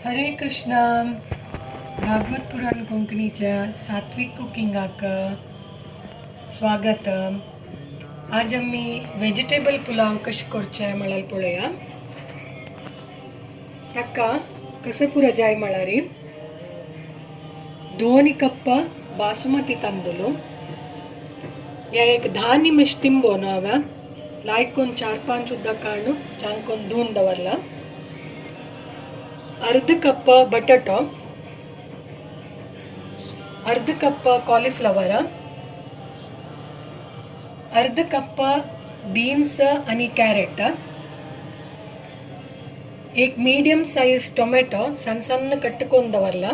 हरे कृष्ण. भागवत पुराण कोंकणीच्या सात्विक कुकिंगाक स्वागत. आज आमी वेजिटेबल पुलाव कशें करचें म्हळ्यार पळोवया. ताका कसो पुरो जाय म्हळ्यार 2 कप बासमती तांदूळ, या एक 10 निमिष तिंबोन हांवें लायकोन 4-5 उदक काडून चांकोन धुवन दवरला. अर्ध कप बटाटो, अर्ध कप कॉलीफ्लॉवर, अर्ध कप बीन्स आणि कॅरेट, एक मीडियम साइज टोमॅटो सಣ್ಣ ಸಣ್ಣ ಕಟ್ಕೊಂಡು ದವರ್ಲ,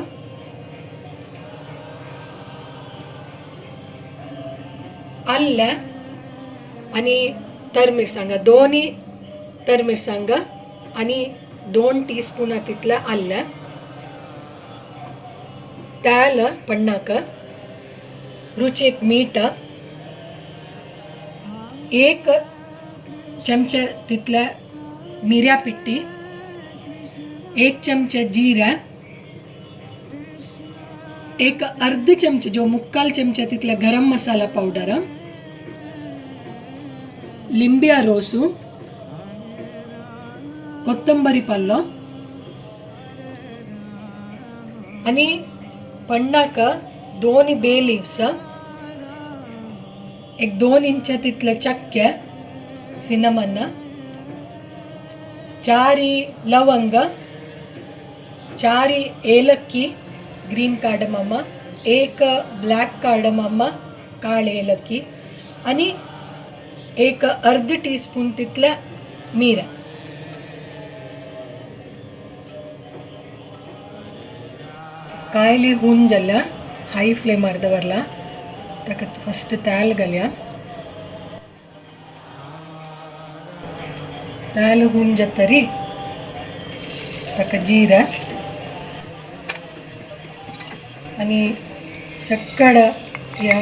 ಅಲ್ಲ आणि तर मिरसांगा 2 तर मिरसांगा आणि 2 टीस्पून तितले आल्लें, तेल पण्णाक, रुचीक मीठ, 1 चमचे तितले मिऱ्या पिट्टी, 1 चमचे जिरा, 1 अर्ध चमचे जो 3/4 चमचे तितले गरम मसाला पावडर, लिंबिया रोसू, कोत्तंबरी पल्लो आणि पण्णाक 2 बे लीव्स, एक 2 इंच तितले चक्के सिनमन, 4 लवंग, 4 ಏಲಕ್ಕಿ ग्रीन कार्डमम, 1 ब्लॅक कार्डमम काळे ಏಲಕ್ಕಿ आणि 1 अर्ध टीस्पून तितले मिऱ्या. कायली हून जाल्या हाय फ्लेमार दवरला. ताका फस्ट तेल घालया. तेल हून जातरी ताका जिरा आनी सक्कड ह्या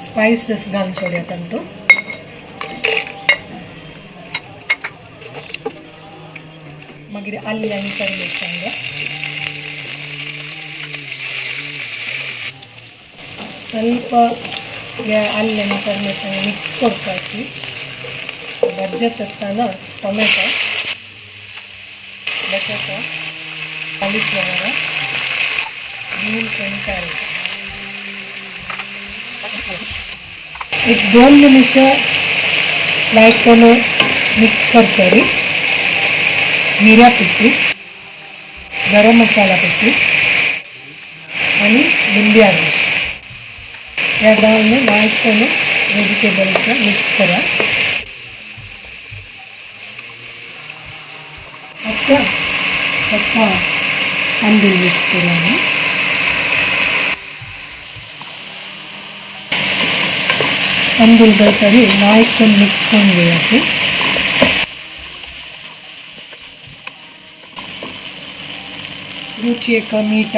स्पायसीस घालून सोडया तातूंत. मागीर आल्लें आनी तर मिरसांग ಸ್ವಲ್ಪ आल्लें आनी तर मिरसांग मिक्स करपाची. बज्जत आसतना टोमॅटो, बटाटो, कॉलीफ्लॉवर, बीन्स आनी कॅरेट एक 2 निमिष लायट करून मिक्स करतरी. मिऱ्या पिट्टी, गरम मसाला पिट्टी आणि लिंबिया रस या घालून लायट करून वेजिटेबल्स मिक्स करा. आता फक्त तांदूळ मिक्स करूया आमी. तांदूळ घालतरी लायट करून मिक्स करून घेवया. रुचीक मीठ,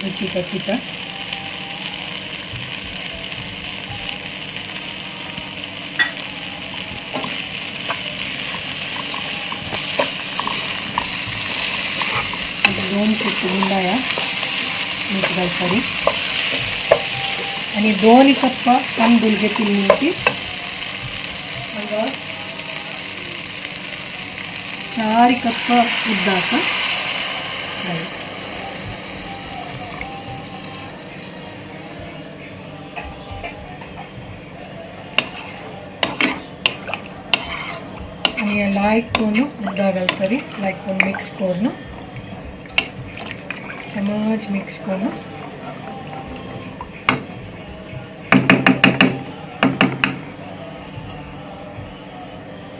रुचीक मीठ, 2 चिट्टी गुंडाया मीठ घालतरी आणि 2 कप तांदूळ घेतली ती हांगा 4 कप उदक घाल. आणि लायक करून उदक घालतरी लायक करून मिक्स करून समाज मिक्स करून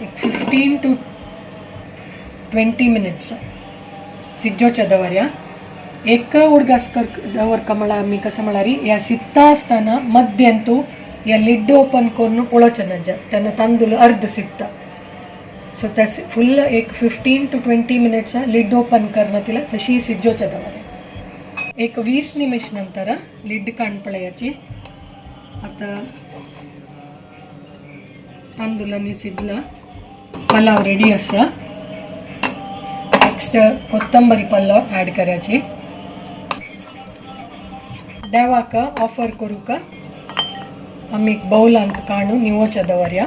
एक 15 to 20 minutes सिज्जोच्या दवरया. एक उडगास कर दवरका म्हळ्यार आमी कसं म्हळ्यार ह्या सित्ता आसतना मध्यांतू ह्या लिड ओपन करून पळोवचें ना तेन्ना तांदूळ अर्द सित्ता. सो त्या फुल एक 15 to 20 minutes lid open करना तिला तशी सिज्जोच्या दवरया. एक 20 निमिष नंतर लिड काण पळयाची. आता तांदूळ आनी सिजला, पलाव रेडी आसा. नेक्स्ट कोत्तंबरी पल्लो ॲड करायची. देवाक ऑफर करूक आमी बौलांत काणू निवोच्या दवरया.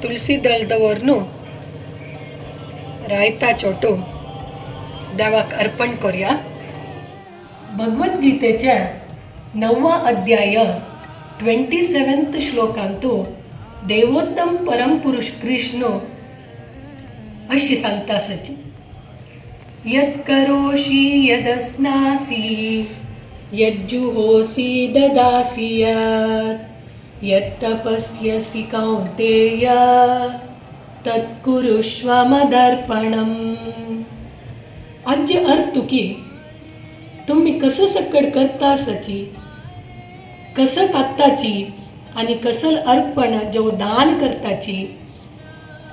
तुलसी दळ दवरनु रायता चोटू देवाक अर्पण करूया. भगवद्गीतेच्या 9वा अध्याय 27 श्लोकांतू देवोत्तम परमपुरुष कृष्ण अशी सांगता सची, यत् करोषि यदस्नासि यज्जुहोसि ददासि यत् यत् तपस्यसि कौन्तेय तत्कुरुष्व मदर्पणम्. आज्य अर्थ की तुम्ही कसं सक्कड करता सची, कसं कात्ताची आणि कसल अर्पण जो दान करताची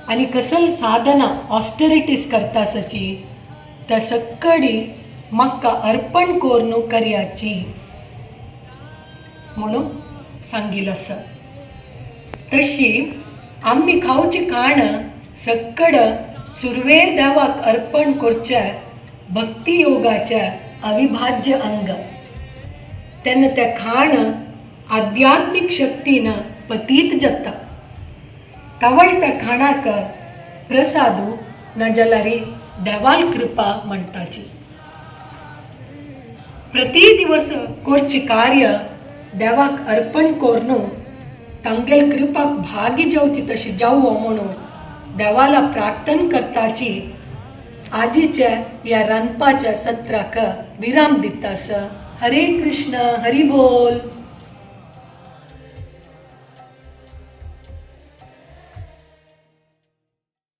आणि कसल साधना ऑस्टेरिटीज करता सची, त्या सक्कडी म्हाका अर्पण कोरनू करयाची म्हणून सांगील आसा. तशी आमी खावची खाण सक्कड सुरवे देवाक अर्पण करच्या भक्ती योगाच्या अविभाज्य अंग. तेन्ना तें खाण आध्यात्मीक शक्तीन पतीत जाता. तवळ त्या खाणाक प्रसादू ना जाल्यार देवाल कृपा म्हणटाची. प्रति दिवस करचें कार्य देवाक अर्पण कोरनू तांगेल कृपाक भागी जावची तशी जावो म्हणून देवाला प्रार्थना करताची. आजीच्या ह्या रांदपाच्या सत्राक विराम दितास. हरे कृष्ण, हरी बोल.